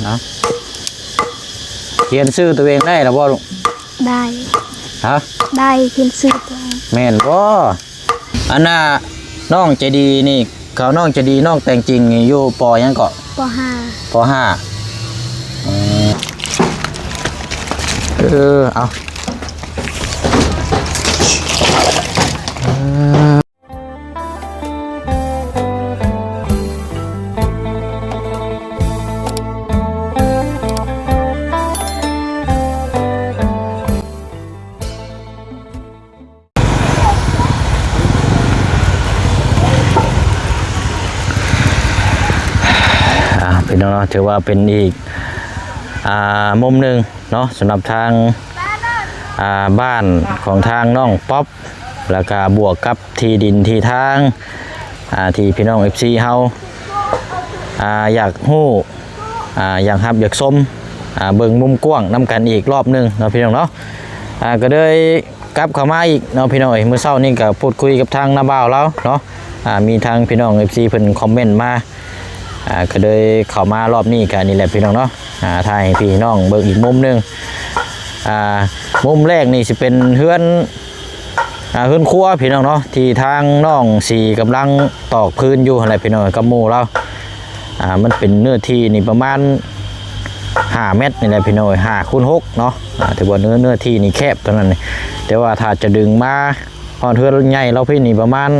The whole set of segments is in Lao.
ນະ ຂຽນຊື່ຕົວເອງໄດ້ລະບໍ່ລູກ? ໄດ້. ຮະ? ໄດ້ ຂຽນຊື່ຕົວເອງ. ແມ່ນບໍ່? ອັນນ່າ ນ້ອງໃຈດີນີ້ ເຂົາ ນ້ອງໃຈດີ ນ້ອງແຕງຈິງນີ້ຢູ່ ປ ຫຍັງເກາະ? ປ ຫ້າ. ປ ຫ້າ. ເອີ ເອົາ. ອ່າ ພີ່ນ້ອງເນາະ ຖືວ່າເປັນອີກ ອ່າ ມຸມໜຶ່ງເນາະ ສຳລັບທາງ ອ່າ ບ້ານຂອງທາງນ້ອງປັອບ ແລ້ວກະບວກກັບທີ່ດິນທີ່ທາງ ອ່າ ທີ່ພີ່ນ້ອງເອັຟຊີເຮົາ ອ່າ ຢາກຮູ້ ອ່າ ຢາກຮັບຢາກຊົມ ອ່າ ເບິ່ງມຸມກວ້າງນຳກັນອີກລອບໜຶ່ງເນາະ ພີ່ນ້ອງເນາະ. ອ່າ ກໍເລີຍກັບເຂົ້າມາອີກເນາະ ພີ່ນ້ອງເອີຍ. ມື້ເຊົ້ານີ້ກໍພູດຄຸຍກັບທາງນ້າບ່າວລາວເນາະ ອ່າ ມີທາງພີ່ນ້ອງເອັຟຊີເພິ່ນຄອມເມັນມາ ອ່າ ກໍເລີຍເຂົ້າມາລອບນີ້ກໍນີ້ແຫຼະ ພີ່ນ້ອງເນາະ ອ່າ ຖ່າຍໃຫ້ພີ່ນ້ອງເບິ່ງອີກມຸມໜຶ່ງ. ອ່າ ມຸມແລກນີ້ຊິເປັນເຮືອນ ອ່າ ເຮືອນຄົວ ພີ່ນ້ອງເນາະ ທີ່ທາງນ້ອງສີກຳລັງຕອກພື້ນຢູ່ຫັ້ນແຫຼະ ພີ່ນ້ອງ ກັບໝູ່ລາວ. ອ່າ ມັນເປັນເນື້ອທີ່ນີ້ປະມານຫ້າແມັດນີ້ແຫຼະ ພີ່ນ້ອງເອີຍ ຫ້າຄູນຫົກເນາະ. ອ່າ ຖືວ່າເນື້ອ ເນື້ອທີ່ນີ້ແຄບເທົ່ານັ້ນ ແຕ່ວ່າຖ້າຈະດຶງມາຮອດເຮືອນໃຫຍ່ລາວພີ້ນີ້ປະມານ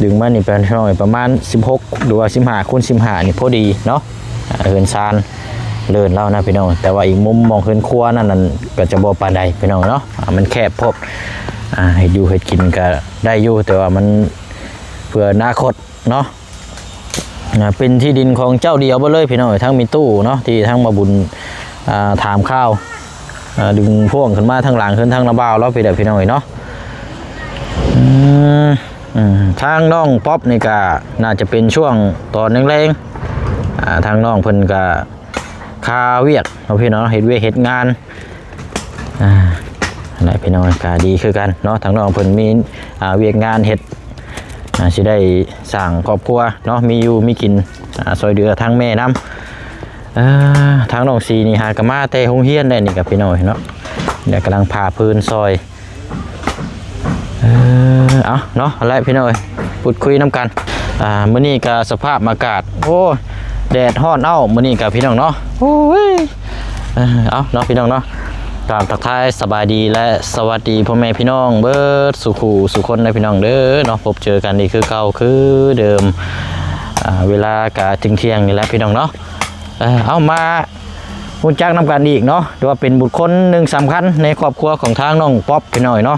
ດຶງມານີ້ເປັນ ພີ່ນ້ອງເອີຍ ປະມານສິບຫົກ ຫຼືວ່າສິບຫ້າຄູນສິບຫ້ານີ້ພໍດີເນາະ. ອ່າ ເຮືອນຊານເລີນລາວນະ ພີ່ນ້ອງ ແຕ່ວ່າອີກມຸມໝ່ອງເຮືອນຄົວນັ້ນ ນັ້ນກໍຈະບໍ່ປານໃດ ພີ່ນ້ອງເນາະ ອ່າ ມັນແຄບໂພດ. ອ່າ ເຮັດຢູ່ເຮັດກິນກໍໄດ້ຢູ່ ແຕ່ວ່າມັນເພື່ອອະນາຄົດເນາະ. ອ່າ ເປັນທີ່ດິນຂອງເຈົ້າດຽວເບິດເລີຍ ພີ່ນ້ອງເອີຍ ທັງມີຕູ້ເນາະ ທີ່ທາງບ່າວບຸນ ອ່າ ຖາມຂ່າວ ອ່າ ດຶງພ່ວງຂຶ້ນມາທາງຫຼັງເຮືອນທາງນ້າບ່າວລາວພີ້ແຫຼະ ພີ່ນ້ອງເອີຍເນາະ. ອືມ ອືມ ທາງນ້ອງປັອບນີ້ກະໜ້າຈະເປັນຊ່ວງຕອນແລງໆ ອ່າ ທາງນ້ອງເພິ່ນກະຄາວຽກເນາະ ພີ່ນ້ອງເນາະ ເຮັດວຽກເຮັດງານ. ອ່າ ນັ້ນແຫຼະ ພີ່ນ້ອງ ກະດີຄືກັນເນາະ ທາງນ້ອງເພິ່ນມີ ອ່າ ວຽກງານເຮັດ ອ່າ ຊິໄດ້ສ້າງຄອບຄົວເນາະ ມີຢູ່ມີກິນ ອ່າ ຊ່ອຍເຫຼືອທາງແມ່ນຳ. ເອີ ທາງນ້ອງສີນີ້ຫາກະມາແຕ່ໂຮງຮຽນໄດ້ນີ້ກະ ພີ່ນ້ອງເນາະ ດຽວກຳລັງຜ່າພື້ນຊ່ອຍ. ເອີ ເອົາເນາະ ຫັ້ນແຫຼະ ພີ່ນ້ອງເອີຍ ພູດຄຸຍນຳກັນ. ອ່າ ມື້ນີ້ກະສະພາບອາກາດ ໂອ້ຍ ແດດຮ້ອນເອົ້າມື້ນີ້ກະ ພີ່ນ້ອງເນາະ. ໂອ້ຍ ເອີ ເອົາເນາະ ພີ່ນ້ອງເນາະ ກາບທັກທາຍສະບາຍດີ ແລະ ສະຫວັດດີພໍ່ແມ່ພີ່ນ້ອງເບິດສູ່ຄູ່ສູ່ຄົນເດີ ພີ່ນ້ອງເດີເນາະ. ພົບເຈີກັນອີກຄືເກົ່າຄືເດີມ ອ່າ ເວລາກະທ່ຽງໆນີ້ແຫຼະ ພີ່ນ້ອງເນາະ. ເອີ ເອົາມາຮູ້ຈັກນຳກັນອີກເນາະ ຖືວ່າເປັນບຸກຄົນໜຶ່ງສຳຄັນໃນຄອບຄົວຂອງທາງນ້ອງປັອບ ພີ່ນ້ອງເນາະ.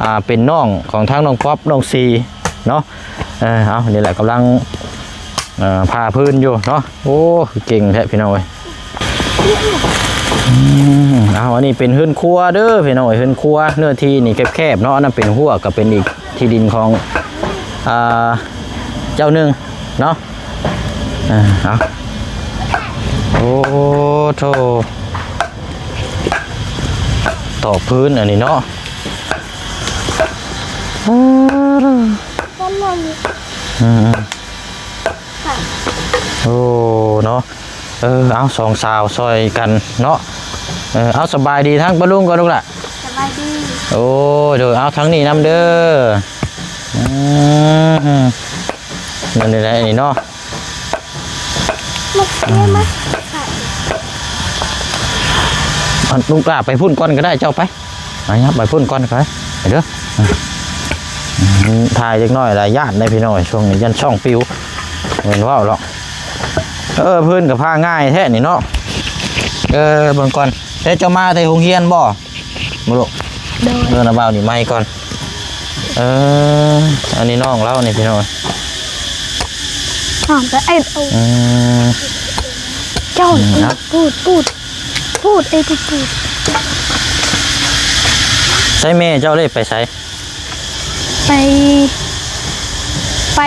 ອ່າ ເປັນນ້ອງຂອງທາງນ້ອງປັອບ ນ້ອງສີເນາະ. ເອີ ເອົາ ນີ້ແຫຼະ ກຳລັງ ເອີ ຜ່າພື້ນຢູ່ເນາະ. ໂອ້ ຄືເກັ່ງແທ້ ພີ່ນ້ອງເອີຍ. ອືມ ເອົາ ອັນນີ້ເປັນເຮືອນຄົວເດີ ພີ່ນ້ອງເອີຍ ເຮືອນຄົວ ເນື້ອທີ່ນີ້ແຄບໆເນາະ. ອັນນັ້ນເປັນຮົ້ວ ກໍເປັນອີກທີ່ດິນຂອງ ອ່າ ເຈົ້າໜຶ່ງເນາະ. ອ່າ ເອົາ ໂອ້ໂທ້ ຕອກພື້ນອັນນີ້ເນາະ. ອືມ ໂອ້ ເນາະ. ເອີ ເອົາ ສອງສາວຊ່ອຍກັນເນາະ. ເອີ ເອົາ ສະບາຍດີທາງປ້າລຸງກ່ອນລູກຫຼ້າ. ສະບາຍດີ. ໂອ້ ໂດຍ ເອົາ ທາງນີ້ນຳເດີ. ອືມ ນັ້ນແຫຼະນີ້ເນາະ. ມາ ມາ ອັນ ລູກຫຼ້າໄປພຸ້ນກ່ອນກໍໄດ້ ເຈົ້າໄປ. ມາ ຫຍັບໄປພຸ້ນກ່ອນ ໄປ ໄປເດີ. ອືມ ຖ່າຍເດັກນ້ອຍຫຼາຍຢ້ານໄດ໋ ພີ່ນ້ອງ ຊ່ວງນີ້ຢ້ານຊ່ອງປິວ ແມ່ນເວົ້າດອກ. ເອີ ພື້ນກໍຜ່າງ່າຍແທ້ນີ້ເນາະ. ເອີ ເບິ່ງກ່ອນ ແຕ່ເຈົ້າມາແຕ່ໂຮງຮຽນບໍ່? ບໍ່ລູກ? ໂດຍ. ເອີ ນະ ບ່າວນີ້ໄມກ່ອນ. ເອີ ອັນນີ້ນ້ອງລາວນີ້ ພີ່ນ້ອງ. ອ້າວ ໄປເອັດເອົາ. ອືມ ເຈົ້າ ອືມ ເນາະ ປູດ ປູດ ປູດ ເອີ ປູດ ປູດ. ໃສແມ່ເຈົ້າເດ້ ໄປໃສ? ໄປ ໄປ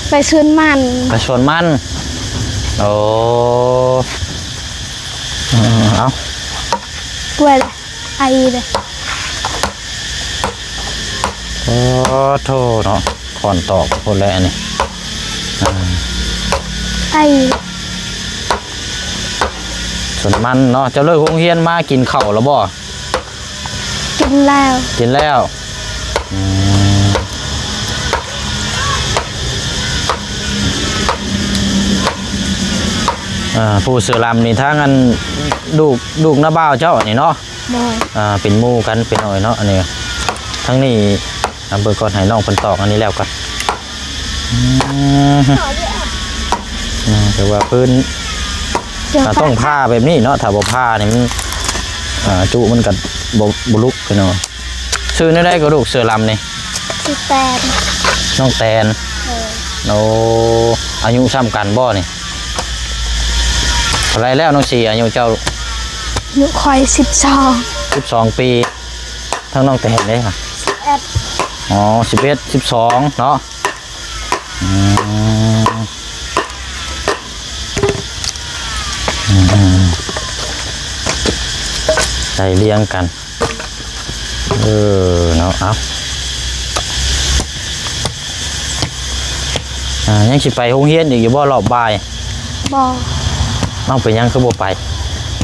ໄປສວນມັນ. ໄປສວນມັນ. ໂອ້ ເອີ ເອົາ ເມື່ອຍ ໄອເດ້. ໂອ້ໂທເນາະ ຂ້ອນຕອກໂພດແຫຼະອັນນີ້. ອ່າ ໄອ ມັນເນາະ. ເຈົ້າເລີກໂຮງຮຽນມາກິນເຂົ້າແລ້ວບໍ່? ກິນແລ້ວ. ກິນແລ້ວ. ອືມ ອ່າ ຜູ້ເສືອລຳນີ້ ທາງອັນ ລູກ ລູກນ້າບ່າວເຈົ້ານີ້ເນາະ? ໂດຍ. ອ່າ ເປັນໝູ່ກັນ ເປັນອ້າຍເນາະ ອັນນີ້. ທາງນີ້ ເອົາເບິ່ງກ່ອນ ໃຫ້ນ້ອງເພິ່ນຕອກອັນນີ້ແລ້ວກ່ອນ. ອືມ ອືມ ແຕ່ວ່າພື້ນ ເຈົ້າ ອ່າ ຕ້ອງຜ່າແບບນີ້ເນາະ, ຖ້າບໍ່ຜ່ານີ້ມັນ ອ່າ ຈຸມັນກໍບໍ່ ບໍ່ລຸກພີ່ນ້ອງ. ຊື່ແນວໃດກໍລູກເສືອລຳນີ້? ຊື່ແຕນ. ນ້ອງແຕນ. ໂດຍ. ໂອ້ ອາຍຸສ່ຳກັນບໍ່ນີ້? ເທົ່າໃດແລ້ວນ້ອງສີ ອາຍຸເຈົ້າ? ອາຍຸຂ້ອຍສິບສອງ. ສິບສອງປີ. ທາງນ້ອງແຕນເດ້? ສິບເອັດ. ອໍ ສິບເອັດ ສິບສອງເນາະ. ອືມ ອືມ ໄລ່ລຽງກັນ. ເອີ ເນາະ ເອົາ ອ່າ ຍັງຊິໄປໂຮງຮຽນອີກຢູ່ບໍ່ລອບບ່າຍ? ບໍ່. ເອົ້າ ເປັນຫຍັງຄືບໍ່ໄປ?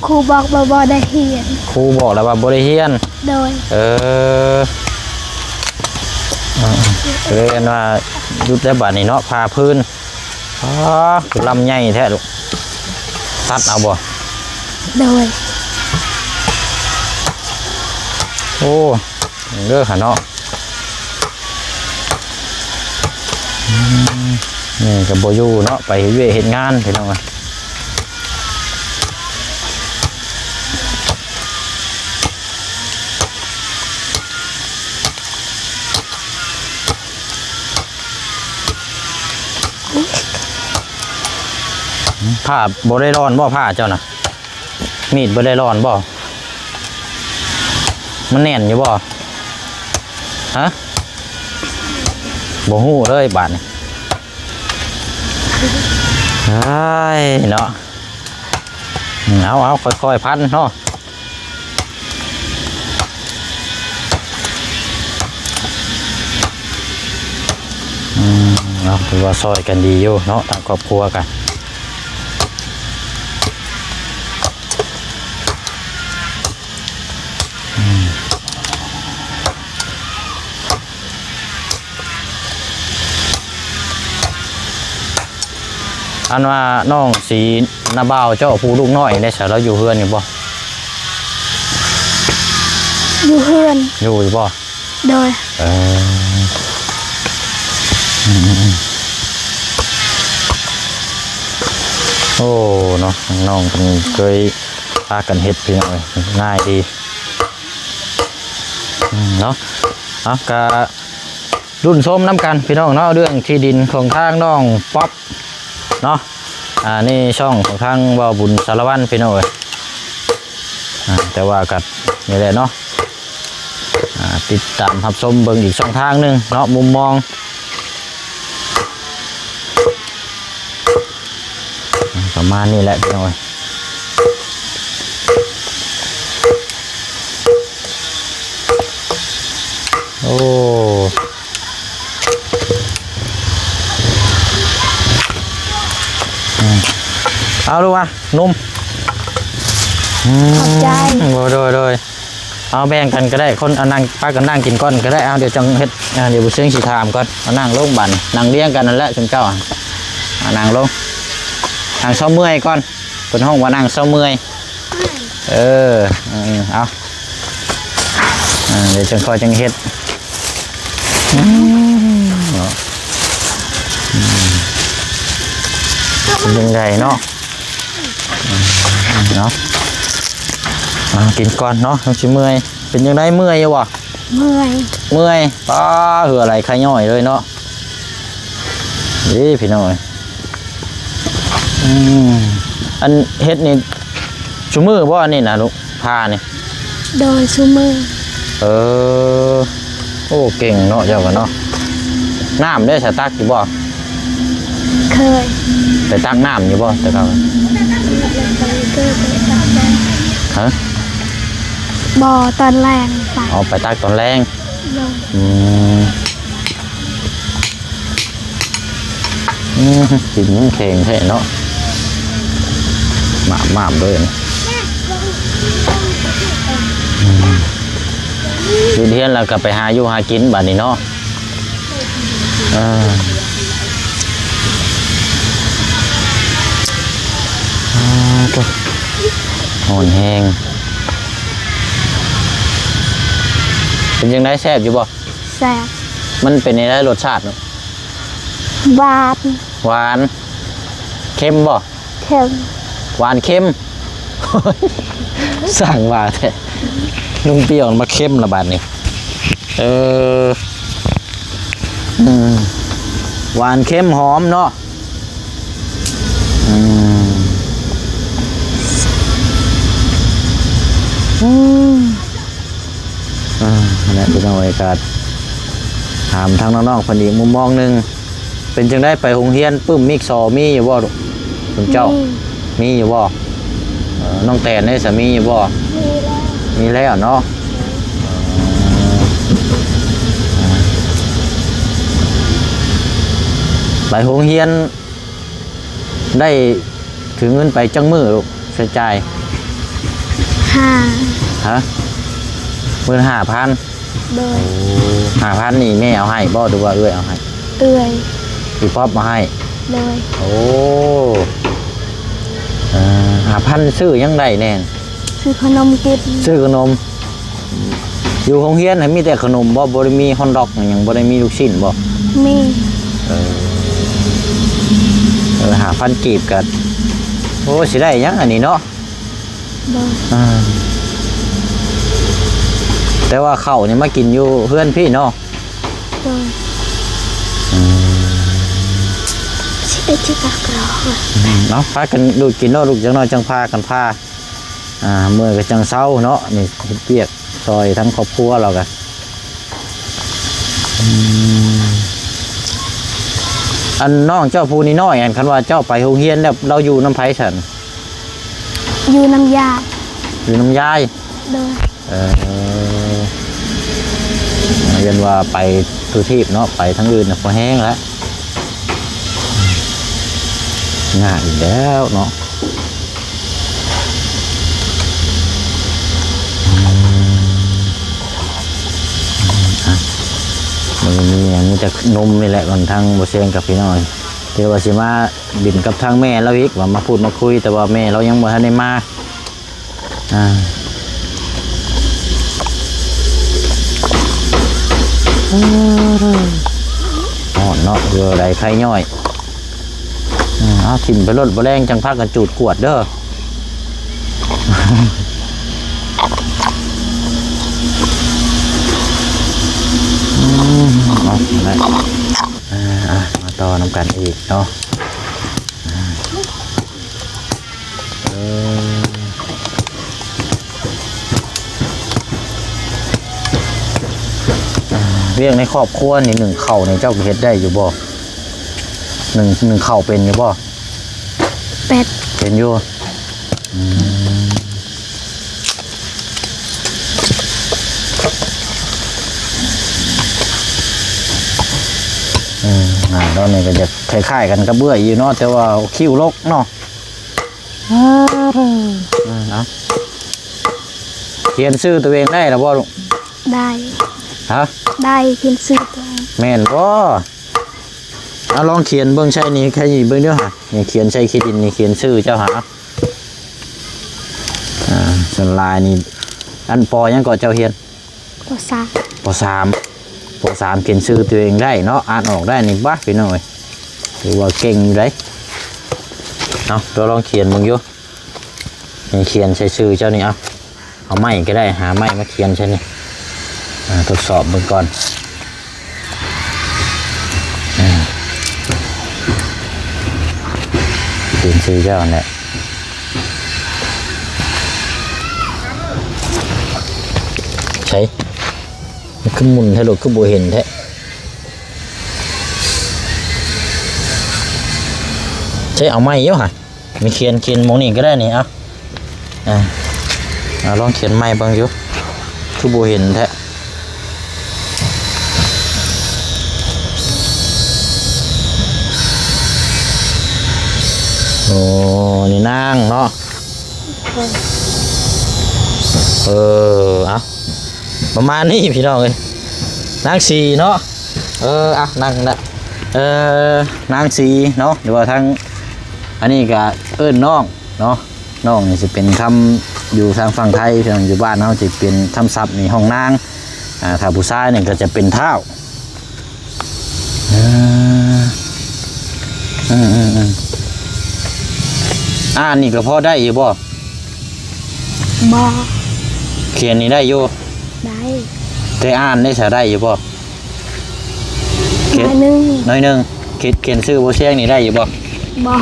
ຄູບອກວ່າບໍ່ໄດ້ຮຽນ. ຄູບອກແລ້ວວ່າບໍ່ໄດ້ຮຽນ? ໂດຍ. ເອີ ເອີ ກໍເລີຍອັນວ່າຢຸດແລ້ວບາດນີ້ເນາະ ຜ່າພື້ນ. ອໍ ຄືລຳໃຫຍ່ແທ້ລູກ ຕັດເອົາບໍ່? ໂດຍ. ໂອ້ ເດີຫາເນາະ ອືມ ແມ່ກໍບໍ່ຢູ່ເນາະ ໄປເຮັດວຽກເຮັດງານ ພີ່ນ້ອງເອີຍ. ຜ້າບໍ່ໄດ້ຮ້ອນບໍ່ ຜ້າເຈົ້ານະ? ມີດບໍ່ໄດ້ຮ້ອນບໍ່? ມັນແໜ້ນຢູ່ບໍ່? ຮະ? ບໍ່ຮູ້ເລີຍບາດນີ້. ເອີຍເນາະ ເອົາ ເອົາ ຄ່ອຍໆພັນເນາະ. ອືມ ເອົາ ຖືວ່າຊ່ອຍກັນດີຢູ່ເນາະ ທາງຄອບຄົວກະ ອືມ. ອັນວ່ານ້ອງສີ ນ້າບ່າວເຈົ້າຜູ້ລູກນ້ອຍໄດ້ສະ ລາວຢູ່ເຮືອນຢູ່ບໍ່? ຢູ່ເຮືອນ. ຢູ່ ຢູ່ບໍ່? ໂດຍ. ເອີ ອືມໆໆ ໂອ້ ເນາະ ນ້ອງເພິ່ນເຄີຍພາກັນເຮັດ ພີ່ນ້ອງເອີຍ ງ່າຍດີ ອືມ ເນາະ. ເອົາ ກະ ລຸ້ນຊົມນຳກັນພີ່ນ້ອງເນາະ ເລື່ອງທີ່ດິນຂອງທາງນ້ອງປັອບເນາະ. ອ່າ ໃນຊ່ອງຂອງທາງເວົ້າບຸນສາລະວັນພີ່ນ້ອງເອີຍ. ອ່າ ແຕ່ວ່າກໍນີ້ແຫຼະເນາະ ອ່າ ຕິດຕາມຮັບຊົມເບິ່ງອີກຊ່ອງທາງໜຶ່ງເນາະ ມຸມມອງ ປະມານນີ້ແຫຼະພີ່ນ້ອງເອີຍ. ໂອ້ ອືມ ເອົາລູກອະ ໜຸ່ມ ອືມ ຂອບໃຈ. ໂດຍ ໂດຍ ໂດຍ. ເອົາແບ່ງກັນກໍໄດ້ ຄົນ ເອົານັ່ງ ພາກັນນັ່ງກິນກ່ອນກໍໄດ້. ເອົາ ດຽວຈັ່ງເຮັດ ອ່າ ດຽວບຸນເຊງຊິຖາມກ່ອນ. ເອົານັ່ງລົງບາດນີ້ ນັ່ງລຽງກັນນັ້ນແຫຼະຊຸມເຈົ້າ ອາ ນັ່ງລົງ ນັ່ງເຊົາເມື່ອຍກ່ອນ. ເພິ່ນຮ້ອງວ່ານັ່ງເຊົາເມື່ອຍ. ເອີ ເອີ ເອົາ ອ່າ ດຽວຈັ່ງຄ່ອຍຈັ່ງເຮັດ ອືມ ເນາະ ອືມ ເປັນຈັ່ງໃດເນາະ? ເນາະ ມາກິນກ່ອນເນາະ ມັນຊິເມື່ອຍ. ເປັນຈັ່ງໃດ ເມື່ອຍຢູ່ບໍ່? ເມື່ອຍ ເມື່ອຍ. ປ້າ ເຫື່ອໄຫຼໄຄຍ້ອຍເລີຍເນາະ. ເອີ ພີ່ນ້ອງເອີຍ ອືມ ອັນເຮັດນີ້ຊຸມື້ບໍ່ ອັນນີ້ນະລູກ ຜ່ານີ້? ໂດຍ ຊຸມື້. ເອີ ໂອ້ ເກັ່ງເນາະເຈົ້າກໍເນາະ. ນ້ຳເດ້ ສະຕັກຢູ່ບໍ່? ເຄີຍ. ໄປຕັກນ້ຳຢູ່ບໍ່ແຕ່ເກົ່າ? ເຄີຍໄປຕັກ. ຮະ? ບໍ່ ຕອນແລງໄປ. ອໍ ໄປຕັກຕອນແລງ. ໂດຍ. ອືມ ອືມ ກິນແຂງແທ້ເນາະ ໝາບໆເລີຍ. ອືມ ຢຸດຮຽນແລ້ວກໍໄປຫາຢູ່ຫາກິນບາດນີ້ເນາະ. ເອີ ອາ ໂທ້ ຮ້ອນແຮງ. ເປັນຈັ່ງໃດ ແຊບຢູ່ບໍ່? ແຊບ. ມັນເປັນຈັ່ງໃດ ລົດຊາດ? ຫວານ. ຫວານ ເຄັມບໍ່? ເຄັມ. ຫວານເຄັມ ຊ່າງວ່າແທ້ ລຸງປ່ຽວມາເຄັມລະບາດນີ້. ເອີ ອືມ ຫວານເຄັມຫອມເນາະ. ອືມ ອືມ ອ່າ ຫັ້ນແຫຼະ ພີ່ນ້ອງເອີຍ ກໍຖາມທາງນ້ອງໆເພິ່ນອີກມຸມມອງໜຶ່ງ. ເປັນຈັ່ງໃດ ໄປໂຮງຮຽນປຶ້ມ ມິກ ສໍ ມີຢູ່ບໍ່ລູກ? ຄຸນເຈົ້າ ມີ ມີຢູ່ບໍ່? ເອີ ນ້ອງແຕນເດ້ ສາມີຢູ່ບໍ່? ມີແລ້ວ ມີແລ້ວເນາະ. ເອີ ໄປໂຮງຮຽນໄດ້ຖືເງິນໄປຈັກມື້ລູກ ໃຊ້ຈ່າຍ? ຫ້າ ຮະ? ມື້ລະຫ້າພັນ. ໂດຍ. ໂອ້ ຫ້າພັນນີ້ແມ່ເອົາໃຫ້ບໍ່ ຫຼືວ່າເອື້ອຍເອົາໃຫ້? ເອື້ອຍ. ອີ່ປອບເອົາໃຫ້? ໂດຍ. ໂອ້ ເອີ ຫ້າພັນ ຊື້ຫຍັງໄດ້ແດ່? ຊື້ຂະໜົມກິນ. ຊື້ຂະໜົມ. ຢູ່ໂຮງຮຽນຫັ້ນມີແຕ່ຂະໜົມບໍ່? ບໍ່ໄດ້ມີຮອດດັອກຫຍັງ ບໍ່ໄດ້ມີລູກຊີ້ນບໍ່? ມີ. ເອີ ເອີ ຫ້າພັນກີບກໍ ໂອ້ ຊິໄດ້ຫຍັງອັນນີ້ເນາະ? ບໍ່. ອ່າ ແຕ່ວ່າເຂົ້ານີ້ມາກິນຢູ່ເຮືອນພີ້ເນາະ? ໂດຍ. ອືມ ຊິໄປຈິກກະກຣອກ. ອືມ ເອົາ ພາກັນດູດກິນເນາະລູກ ຈັກໜ້ອຍຈັ່ງພາກັນພາ ອ່າ ເມື່ອຍກໍຈັ່ງເຊົາເນາະ. ນີ້ເຮັດວຽກຊ່ອຍທັງຄອບຄົວລາວກະ ອືມ ອັນນ້ອງເຈົ້າຜູ້ນ້ອຍໆ ອັນ ຄັນວ່າເຈົ້າໄປໂຮງຮຽນແລ້ວ ລາວຢູ່ນຳໃຜຊັ້ນ? ຢູ່ນຳຍາຍ. ຢູ່ນຳຍາຍ? ໂດຍ. ເອີ ຢ້ານວ່າໄປທຸກທີບເນາະ ໄປທາງອື່ນນະ ພໍແຮງແລ້ວ ຍາກອີກແລ້ວເນາະ. ອືມ ອ່ະ ມັນມີຫຍັງ ມີແຕ່ນົມນີ້ແຫຼະ ກັນທາງບໍ່ແຊງກັບພີ່ນ້ອງ ທີ່ວ່າຊິມາຫຼິ້ນກັບທາງແມ່ລາວອີກ ວ່າມາພູດມາຄຸຍ ແຕ່ວ່າແມ່ລາວຍັງບໍ່ທັນໄດ້ມາ. ອ່າ ຮ້ອນເນາະ ຢູ່ໃດໄຄຍ້ອຍ. ອືມ ເອົາ ຖິ້ມໄປໂລດ ບໍ່ແລງຈັ່ງພາກັນຈູດກວດເດີ. ອືມ ເອົາ ນັ້ນແຫຼະ ອ່າ ມາຕໍ່ນຳກັນອີກເນາະ. ເອີ ວຽກໃນຄອບຄົວນີ້ ໜຶ້ງເຂົ້ານີ້ເຈົ້າເຮັດໄດ້ຢູ່ບໍ່? ໜຶ້ງ ໜຶ້ງເຂົ້າເປັນຢູ່ບໍ່? ເປັນ ເປັນຢູ່. ອືມ ອືມ ງານເຮົານີ້ກໍຈະຄ້າຍໆກັນກັບເອື້ອຍຢູ່ເນາະ ແຕ່ວ່າຄິ້ວລົກເນາະ. ອືມ ເອົາ ຂຽນຊື່ຕົວເອງໄດ້ລະບໍ່ລູກ? ໄດ້. ຮະ? ໄດ້ ຂຽນຊື່ຕົວເອງ. ແມ່ນບໍ່? ເອົາ ລອງຂຽນເບິ່ງໃສ່ນີ້ ໃສ່ນີ້ເບິ່ງເດີຫະ. ນີ້ຂຽນໃສ່ຂີ້ດິນນີ້ ຂຽນຊື່ເຈົ້າຫາ. ອ່າ ສ່ວນຫຼາຍນີ້ ອັນ ປໍ ຫຍັງເກາະເຈົ້າຮຽນ? ປໍສາມ. ປໍສາມ ປໍສາມ ຂຽນຊື່ຕົວເອງໄດ້ເນາະ ອ່ານອອກໄດ້ນີ້ ບາ ພີ່ນ້ອງເອີຍ ຖືວ່າເກັ່ງຢູ່ເດ້ເນາະ. ຕົວລອງຂຽນເບິ່ງຢູ່ ນີ້ຂຽນໃສ່ຊື່ເຈົ້ານີ້ ເອົາ ເອົາໄມ້ກໍໄດ້ ຫາໄມ້ມາຂຽນໃສ່ນີ້ ອ່າ ທົດສອບເບິ່ງກ່ອນ. ອ່າ ເປັນຊື່ເຈົ້າຫັ້ນແຫຼະ. ໃສ ມັນຄືໝຸ່ນແທ້ລູກ ຄືບໍ່ເຫັນແທ້. ໃສ ເອົາໄມ້ຢູ່ຫະ ມາຂຽນ ຂຽນໝ່ອງນີ້ກໍໄດ້ນີ້ ເອົາ ອ່າ ເອົາ ລອງຂຽນໃໝ່ເບິ່ງຢູ່ ຄືບໍ່ເຫັນແທ້. ໂອ້ ນີ້ນາງເນາະ. ໂດຍ. ເອີ ເອົາ ປະມານນີ້ພີ່ນ້ອງເອີຍ ນາງສີເນາະ ເອີ ອ່ະ ນັ່ງນະ ເອີ ນາງສີເນາະ ຫຼືວ່າທາງ ອັນນີ້ກະເອີ້ນນ້ອງເນາະ ນ້ອງນີ້ຊິເປັນຄຳ ຢູ່ທາງຝັ່ງໄທ ຢູ່ບ້ານເຮົາຊິເປັນຄຳສັບນີ້ ຫ້ອງນາງ ອ່າ ຖ້າຜູ້ຊາຍນີ້ກະຈະເປັນທ້າວ ເອີ ອືມໆໆ ອ່ານນີ້ກໍພໍໄດ້ຢູ່ບໍ່? ບໍ່. ຂຽນນີ້ໄດ້ຢູ່? ໄດ້. ແຕ່ອ່ານໄດ້ສະ ໄດ້ຢູ່ບໍ່? ຂຽນໜ້ອຍໜຶ່ງ ໜ້ອຍໜຶ່ງ. ຂຽນ ຂຽນຊື່ບໍ່ຊຽງນີ້ໄດ້ຢູ່ບໍ່? ບໍ່.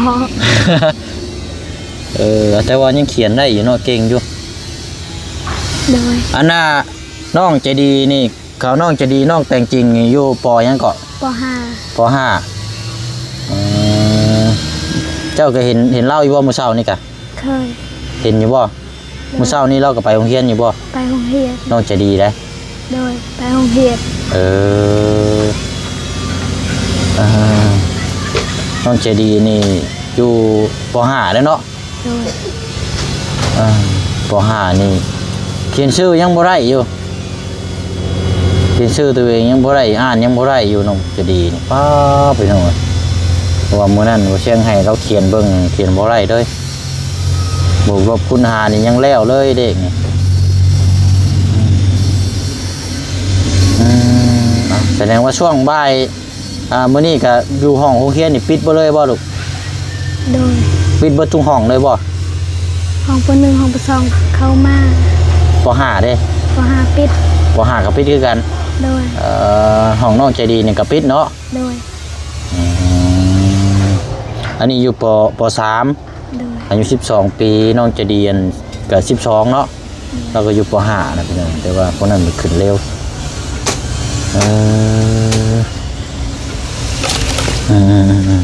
ເອີ ແຕ່ວ່າຍັງຂຽນໄດ້ຢູ່ເນາະ ເກັ່ງຢູ່. ໂດຍ. ອັນນ່າ ນ້ອງໃຈດີນີ້ ເຂົາ ນ້ອງໃຈດີ ນ້ອງແຕ່ງຈິງນີ້ຢູ່ ປ ຫຍັງເກາະ? ປ ຫ້າ. ປ ຫ້າ. ເອີ ເຈົ້າກໍເຫັນ ເຫັນລາວຢູ່ບໍ່ມື້ເຊົ້ານີ້ກະ? ເຄີຍ. ເຫັນຢູ່ບໍ່? ໂດຍ. ມື້ເຊົ້ານີ້ລາວກໍໄປໂຮງຮຽນຢູ່ບໍ່? ໄປໂຮງຮຽນ. ນ້ອງໃຈດີເດ້? ໂດຍ ໄປໂຮງຮຽນ. ເອີ ອ່າ ນ້ອງໃຈດີນີ້ຢູ່ ປ ຫ້າ ແລ້ວເນາະ? ໂດຍ. ອ່າ ປ ຫ້າ ນີ້ຂຽນຊື່ຍັງບໍ່ໄດ້ຢູ່ ຂຽນຊື່ຕົວເອງຍັງບໍ່ໄດ້ ອ່ານຍັງບໍ່ໄດ້ຢູ່ ນ້ອງໃຈດີນີ້ ປ້າ ພີ່ນ້ອງເອີຍ ເພາະວ່າມື້ນັ້ນບໍ່ຊຽງໃຫ້ລາວຂຽນເບິ່ງ ຂຽນບໍ່ໄດ້ເລີຍ ບວກລົບຄູນຫານນີ້ຍັງແລ້ວເລີຍເດ້ນີ້ ອືມ ອືມ ອ່າ ສະແດງວ່າຊ່ວງບ່າຍ ອ່າ ມື້ນີ້ກະຢູ່ຫ້ອງໂຮງຮຽນນີ້ປິດເບິດເລີຍບໍ່ລູກ? ໂດຍ. ປິດເບິດທຸກຫ້ອງເລີຍບໍ່? ຫ້ອງ ປ ໜຶ່ງ ຫ້ອງ ປ ສອງ ເຂົ້າມາ. ປ ຫ້າ ເດ້? ປ ຫ້າ ປິດ. ປ ຫ້າ ກໍປິດຄືກັນ? ໂດຍ. ເອີ ຫ້ອງນ້ອງໃຈດີນີ້ກໍປິດເນາະ? ໂດຍ. ອືມ ອັນນີ້ຢູ່ ປ ປ ສາມ. ໂດຍ. ອາຍຸສິບສອງປີ ນ້ອງໃຈດີ ອັນ ກໍສິບສອງເນາະ? ລາວກໍຢູ່ ປ ຫ້າ ນະພີ່ນ້ອງ ແຕ່ວ່າພວກນັ້ນມັນຂຶ້ນເລັວ ເອີ ເອີ ເອີ ເອີ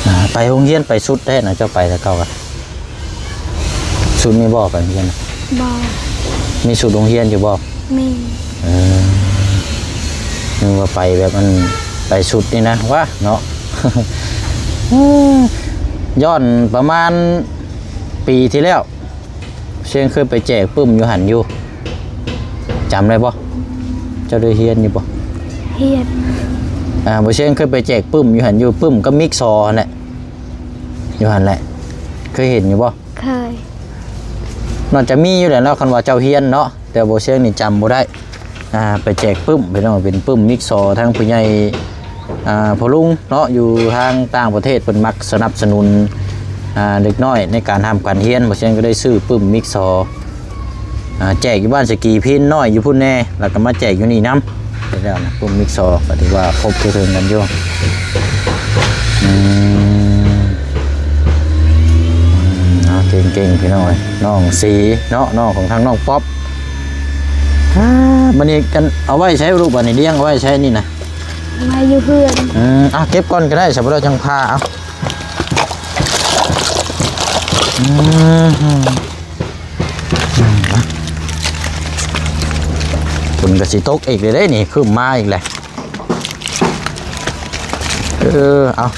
ອ່າ ໄປໂຮງຮຽນໄປຊຸດແທ້ນະ ເຈົ້າໄປແຕ່ເກົ່າກະ ຊຸດນີ້ບໍ່ ໄປໂຮງຮຽນນະ? ບໍ່. ມີຊຸດໂຮງຮຽນຢູ່ບໍ່? ມີ. ເອີ ນຶກວ່າໄປແບບອັນ ໄປຊຸດນີ້ນະ ຫວາເນາະ ຍ້ອນປະມານປີທີ່ແລ້ວ ຊຽງເຄີຍໄປແຈກປຶ້ມຢູ່ຫັ້ນຢູ່ ຈຳໄດ້ບໍ່? ເຈົ້າໄດ້ຮຽນຢູ່ບໍ່? ຮຽນ. ອ່າ ບໍ່ ຊຽງເຄີຍໄປແຈກປຶ້ມຢູ່ຫັ້ນຢູ່ ປຶ້ມກັບມິກຊໍຫັ້ນແຫຼະ ຢູ່ຫັ້ນແຫຼະ ເຄີຍເຫັນຢູ່ບໍ່? ເຄີຍ. ໜ້າຈະມີຢູ່ແຫຼະເນາະ ຄັນວ່າເຈົ້າຮຽນເນາະ ແຕ່ບໍ່ ຊຽງນີ້ຈຳບໍ່ໄດ້. ອ່າ ໄປແຈກປຶ້ມ ພີ່ນ້ອງ ເປັນປຶ້ມມິກຊໍ ທາງຜູ້ໃຫຍ່ ອ່າ ພໍ່ລຸງເນາະ ຢູ່ທາງຕ່າງປະເທດ ເພິ່ນມັກສະໜັບສະໜູນ ອ່າ ເດັກນ້ອຍໃນການຮ່ຳການຮຽນ ບໍ່ ຊຽງກໍໄດ້ຊື້ປຶ້ມມິກຊໍ ອ່າ ແຈກຢູ່ບ້ານສະກີພີນນ້ອຍຢູ່ພຸ້ນແດ່ ແລ້ວກໍມາແຈກຢູ່ນີ້ນຳ ແລ້ວນະ ປຶ້ມມິກຊໍ ກໍຖືວ່າຄົບເຖິງກັນຢູ່ ອືມ ເອົາ ເກັ່ງໆ ພີ່ນ້ອງເອີຍ ນ້ອງສີເນາະ ນ້ອງຂອງທາງນ້ອງປັອບ. ອ່າ ບັດນີ້ກັນເອົາໄວ້ໃສລູກ ບັດນີ້ລ້ຽງເອົາໄວ້ໃສນີ້ນະ? ໄວ້ຢູ່ເຮືອນ. ອືມ ອ່ະ ເກັບກ່ອນກໍໄດ້ ສຳລັບຈັ່ງພາ ເອົາ ອືມ ຝົນກໍຊິຕົກອີກເດ້ນີ້ ຄຶ້ມມາອີກແຫຼະ ເອີ ເອົາ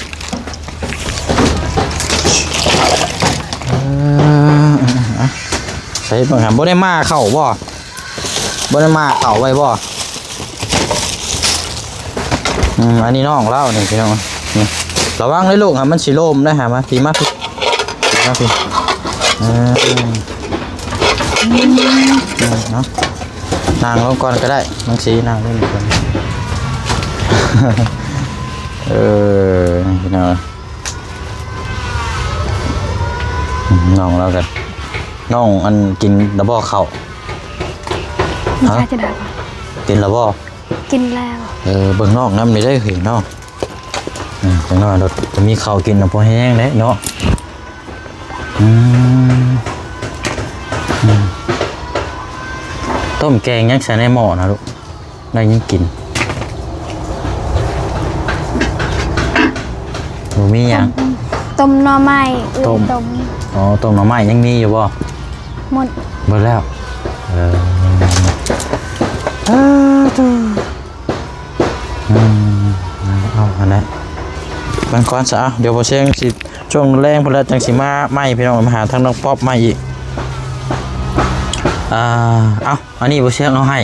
ເອີ ໃສ່ເບິ່ງຫາ ບໍ່ໄດ້ມາເຂົ້າບໍ່? ບໍ່ໄດ້ມາເຂົ້າໄວ້ບໍ່? ອືມ ອັນນີ້ນ້ອງລາວນີ້ພີ່ນ້ອງ ນີ້ ລະວັງເດີລູກ ຫາມັນຊິລົ້ມເດີ ຫາມາ ພີ້ມາ ພີ້ມາ ພີ້ ເອີ ເນາະ ນັ່ງລົງກ່ອນກໍໄດ້ ນ້ອງສີນັ່ງລົງກ່ອນ ເອີ ນີ້ພີ່ນ້ອງ ນ້ອງລາວກັນ ນ້ອງອັນກິນລະບໍ່ເຂົ້າ? ຮະ? ກິນລະບໍ່? ກິນແລ້ວ. ເອີ ເບິ່ງນ້ອງນຳນີ້ເດີເຮີຍນ້ອງ ອືມ ເບິ່ງນ້ອງໂລດ ມີເຂົ້າກິນນະ ພໍແຮງເດ້ເນາະ ອືມ ອືມ ຕົ້ມແກງຍັງໃສ່ໃນໝໍ້ນະລູກ? ໄດ້ຍັງກິນ? ບໍ່ມີຫຍັງ? ຕົ້ມໜໍ່ໄມ້ ເອື້ອຍຕົ້ມ ຕົ້ມ ອໍ ຕົ້ມໜໍ່ໄມ້ຍັງມີຢູ່ບໍ່? ໝົດ ເບິດແລ້ວ ເອີ ເອີ ອືມ ເອົາ ອັນນັ້ນ ເບິ່ງກ່ອນຊະ ດຽວບໍ່ແຊງຊິ ຊ່ວງແລງພຸ້ນແຫຼະ ຈັ່ງຊິມາໃໝ່ ພີ່ນ້ອງ ມາຫາທາງນ້ອງປັອບໃໝ່ອີກ. ອ່າ ເອົາ ອັນນີ້ບໍ່ຊຽງເອົາໃຫ້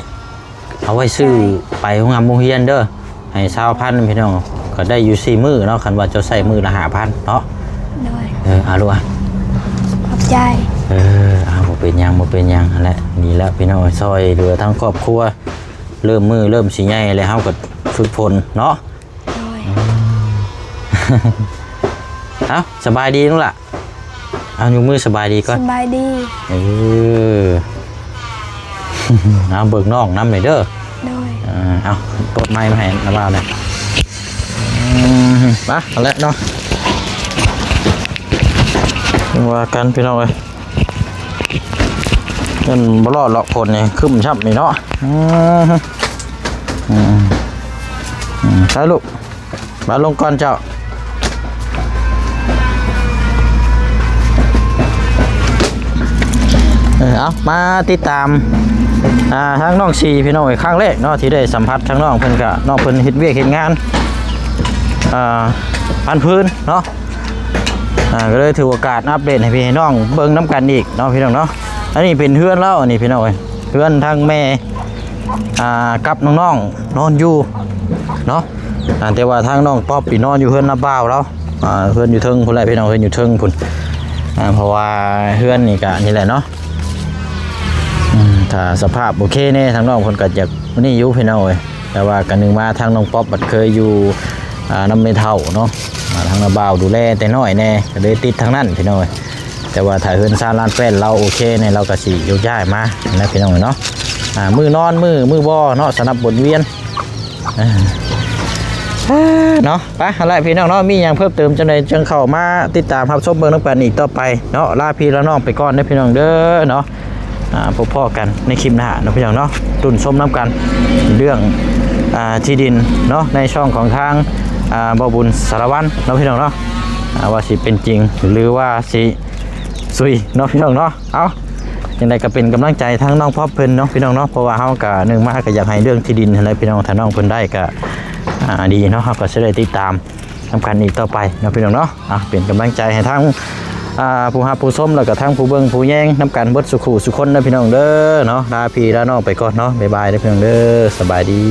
ເອົາໄວ້ຊື້ ຂອບໃຈ ໄປໂຮງຮຽນໂຮງຮຽນເດີ ໃຫ້ຊາວພັນພີ່ນ້ອງ ກໍໄດ້ຢູ່ສີ່ມື້ເນາະ ຄັນວ່າເຈົ້າໃຊ້ມື້ລະຫ້າພັນເນາະ. ໂດຍ ເອີ ເອົາລູກ ຂອບໃຈ. ເອີ ເອົາ ບໍ່ເປັນຫຍັງ ບໍ່ເປັນຫຍັງ ຫັ້ນແຫຼະ ນີ້ແຫຼະພີ່ນ້ອງ ຊ່ອຍເຫຼືອທັງຄອບຄົວ ເລີ່ມມື້ເລີ່ມຊິໃຫຍ່ແລ້ວ ເຮົາກໍຝຶກຝົນເນາະ. ໂດຍ ເອົ້າ ສະບາຍດີລູກຫຼ້າ ເອົາ ຍົກມືສະບາຍດີກ່ອນ ສະບາຍດີ. ເອີ ເອົາ ເບິ່ງນ້ອງນຳແດ່ເດີ. ໂດຍ ເອີ ເອົາ ປົດໄມມາໃຫ້ນະບ່າວແດ່. ອືມ ມາ ເອົາແຫຼະເນາະ ຈັ່ງວ່າກັນພີ່ນ້ອງເອີຍ. ມັນບໍ່ລອດຫຼອກຝົນນີ້ ຄຶ້ມຊ້ຳນີ້ເນາະ. ອືມ ອືມ ອືມ ໃສ່ລູກ ມາລົງກ່ອນເຈົ້າ. ເອີ ເອົາ ມາຕິດຕາມ ອ່າ ທາງນ້ອງຊີພີ່ນ້ອງເອີຍ ຄັ້ງແລກເນາະ ທີ່ໄດ້ສຳຜັດທາງນ້ອງເພິ່ນ ກະນ້ອງເພິ່ນເຮັດວຽກເຮັດງານ ອ່າ ພັນພື້ນເນາະ. ອ່າ ກໍເລີຍຖືໂອກາດອັບເດດໃຫ້ພີ່ໃຫ້ນ້ອງເບິ່ງນຳກັນອີກເນາະ ພີ່ນ້ອງເນາະ. ອັນນີ້ເປັນເຮືອນລາວ ອັນນີ້ພີ່ນ້ອງເອີຍ ເຮືອນທາງແມ່ ອ່າ ກັບນ້ອງໆນອນຢູ່ເນາະ. ອ່າ ແຕ່ວ່າທາງນ້ອງປັອບນີ້ນອນຢູ່ເຮືອນນ້າບ່າວລາວ ອ່າ ເຮືອນຢູ່ເທິງພຸ້ນແຫຼະພີ່ນ້ອງ ເຮືອນຢູ່ເທິງພຸ້ນ. ອ່າ ເພາະວ່າເຮືອນນີ້ກະນີ້ແຫຼະເນາະ ອືມ ຖ້າສະພາບໂອເຄແດ່ ທາງນ້ອງເພິ່ນກໍຢາກນີ້ຢູ່ພີ່ນ້ອງເອີຍ. ແຕ່ວ່າກະໜຶ່ງມາທາງນ້ອງປັອບບັດເຄີຍຢູ່ ອ່າ ນຳແມ່ເຖົ້າເນາະ ອ່າ ທາງນ້າບ່າວດູແລແຕ່ນ້ອຍແດ່ ກໍເລີຍຕິດທາງນັ້ນພີ່ນ້ອງເອີຍ. ແຕ່ວ່າຖ້າເຮືອນຊານລານແປ້ນລາວໂອເຄແດ່ ລາວກໍຊິໂຍກຍ້າຍມານະພີ່ນ້ອງເນາະ. ອ່າ ມື້ນອນ ມື້ ມື້ບໍ່ເນາະ ສະຫຼັບວົນວຽນ ເອີ ເນາະ. ໄປ ຫັ້ນແຫຼະພີ່ນ້ອງເນາະ ມີຫຍັງເພີ່ມເຕີມຈັ່ງໃດ ຈັ່ງເຂົ້າມາຕິດຕາມຮັບຊົມເບິ່ງນຳກັນອີກຕໍ່ໄປເນາະ. ລາພີ່ລານ້ອງໄປກ່ອນເດີພີ່ນ້ອງເດີເນາະ. ອ່າ ພົບພໍ້ກັນໃນຄລິບໜ້າເນາະພີ່ນ້ອງເນາະ ລຸ້ນຊົມນຳກັນເລື່ອງ ອ່າ ທີ່ດິນເນາະ ໃນຊ່ອງຂອງທາງ ອ່າ ບ່າວບຸນສາລະວັນເນາະ ພີ່ນ້ອງເນາະ. ອ່າ ວ່າຊິເປັນຈິງ ຫຼືວ່າຊິຊຸຍເນາະ ພີ່ນ້ອງເນາະ. ເອົາ ຈັ່ງໃດກໍເປັນກຳລັງໃຈທາງນ້ອງປັອບເພິ່ນເນາະ ພີ່ນ້ອງເນາະ ເພາະວ່າເຮົາກໍໜຶ່ງມາກໍຢາກໃຫ້ເລື່ອງທີ່ດິນຫັ້ນແຫຼະພີ່ນ້ອງ ຖ້ານ້ອງເພິ່ນໄດ້ກໍ ອ່າ ດີເນາະ ເຮົາກໍຊິໄດ້ຕິດຕາມ ນຳກັນອີກຕໍ່ໄປເນາະ ພີ່ນ້ອງເນາະ. ອ່ະ ເປັນກຳລັງໃຈໃຫ້ທັງ ອ່າ ຜູ້ຮັບຜູ້ຊົມ ແລ້ວກໍທັງຜູ້ເບິ່ງຜູ້ແຍງນຳກັນເບິດສູ່ຄູ່ສູ່ຄົນເດີພີ່ນ້ອງເດີເນາະ. ລາພີ່ລານ້ອງໄປກ່ອນເນາະ ບາຍບາຍເດີພີ່ນ້ອງເດີ ສະບາຍດີ.